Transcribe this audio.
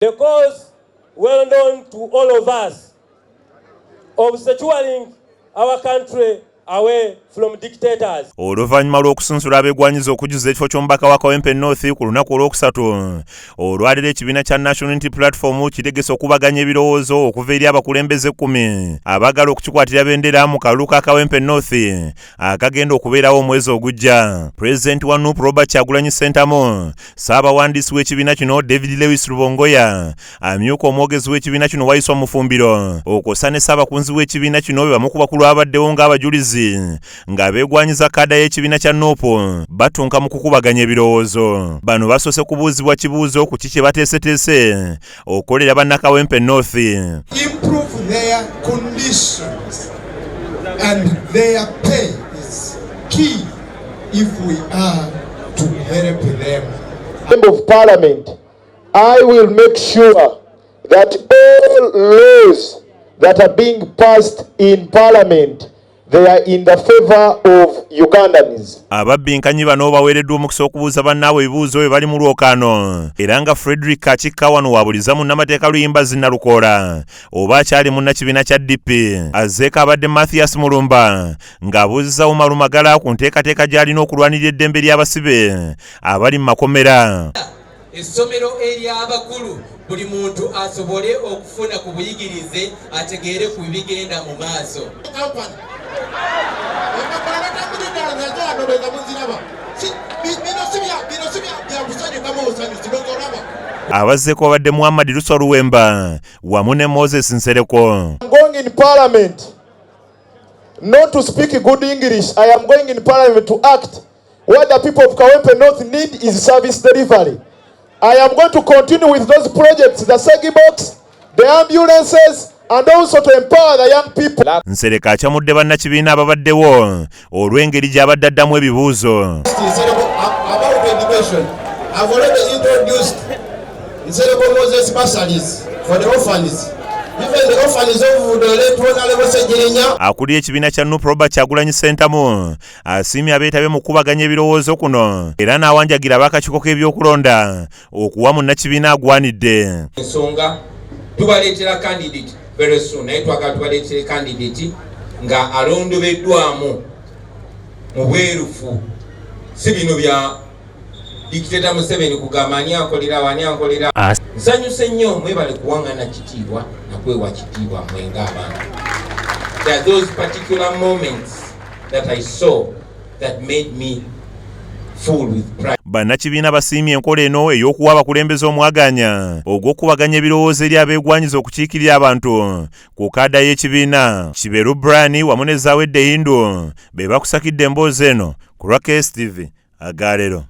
The cause well known to all of us of securing our country away from dictators. Oluvannyuma lw'okusunsula abeegwanyiza okujjuza ekifo ky'omubaka wa Kawempe North ku lunaku olwokusatu olwaleero, ekibiina kya National Unity Platform kitegese okubaganya ebirowoozo okuva eri abakulembeze 10 abaagala okukikwatira bendera mu kalulu ka Kawempe North akagenda okubeerawo omwezi ogujja. Pulezidenti wa NUP, Robert Kyagulanyi Ssentamu, ssaabawandiisi w'ekibiina kino David Lewis Rubongoya, amyuka omwogezi w'ekibiina kino Waiswa Mufumbiro, okwossa ne ssaabakunzi w'ekibiina kino be bamu ku bakulu abaddewo ng'abajulizi nga beegwanyiza kaada y'ekibiina kya NUP batunka mu kukubaganya ebirowoozo. Bano basoose kubuuzibwa kibuuzo ku ki kye bateeseteese okukolera bannakawempe North. Improve their conditions and their pay is key if we are to help them. Member of Parliament, I will make sure that all laws that are being passed in Parliament, they are in the favor of Ugandans. Ababbinkanyi bano baweereddwa omukisa okubuuza bannaabwe ebibuuzo bwe bali mu lwokaano, era nga Frederick Kakikka wano wabuliza munnamateeka Luyimbazi Nalukoola oba akyali munnakibiina kya DP. Azzeeko abadde Mathias Mulumba ng'abuuziza Umaru Magala ku nteekateeka gy'alina okulwanirira eddembe ly'abasibe abali mu makomera. Essomero ery'abakulu, buli muntu asobole okufuna ku buyigirize, ategeere ku bigenda mu maaso. Kampani empapula batambudde ddala nazo wano bwe nga muziraba. Bino si bya kusanyukamu busanyusi lozolaba. Abazzeeko babadde Muhammad Luswa Luwemba wamu ne Moses Nsereko. I'm going in Parliament not to speak good English. I am going in Parliament to act. What the people of Kawempe North need is service delivery. I am going to continue with those projects, the Segi box, the ambulances, and also to empower the young people. Nsereko akyamudde bannakibiina ababaddewo olw'engeri gy'abadde addamu ebibuuzo. Nsereko, about education, I've already introduced Nsereko Moses bursaries for the orphans. Even the orphans of the late Honorable Ssegirinya. Akulira ekibiina kya NUP, Robert Kyagulanyi Ssentamu, asiimye abeetabye mu kukubaganya ebirowoozo kuno era n'awanjagira ab'akakiiko k'ebyokulonda okuwa munnakibiina agwanidde. Ensonga tubaleetera candidate very soon, naye twagala tubaleetere candidate nga alondobeddwamu mu bwerufu, si bino bya dictator Museveni kugamba ani ankolera, ani ankolera. Nsanyuse nnyo, mwebale kuwaŋŋana kitiibwa nakwewa kitiibwa mwenga abantu. There are those particular moments that I saw that made me full with pride. Bannakibiina basiimye enkola eno ey'okuwa abakulembeze omwaganya ogw'okubaganya ebirowoozo eri abeegwanyiza okukiikirira abantu ku kaada y'ekibiina. Kiberu Brian wamu ne Zawedde Hindu be bakusakidde emboozi eno ku lwa KSTV agaleero.